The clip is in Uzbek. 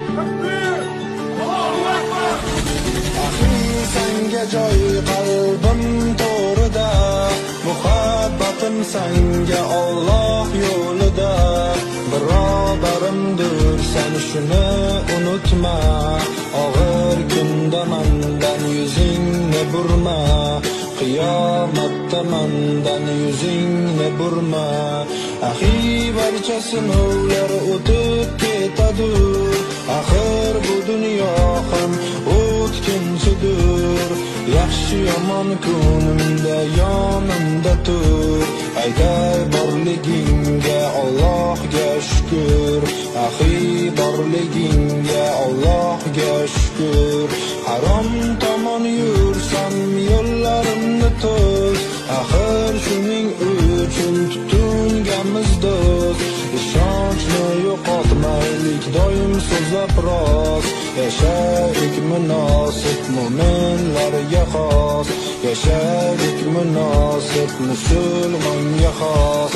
Takbir! Allohu akbar! Axi, sanga joy qalbim to'rida, muhabbatim sanga Olloh yo'lida. Birodarimdir sen, shuni unutma. Og'ir kunda mandan yuzingni burma. Qiyomatda mandan yuzingni burma. Axi, barcha sinovlar o'tib ketadur. Axir bu dunyo ham o'tkinchidir. Yaxshi yomon kunimda yonimda tur. Aytay borligingga Allohga shukr. Axi, borligingga Allohga shukr. Harom tomon yursam, yo'llarimni to's. Axir shuning uchun tutinganmiz do'st. Ishonchni yo'qotmaylik, doim so'zlab rost. Yashaylik munosib, mo'minlarga xos. Yashaylik munosib, musulmonga xos.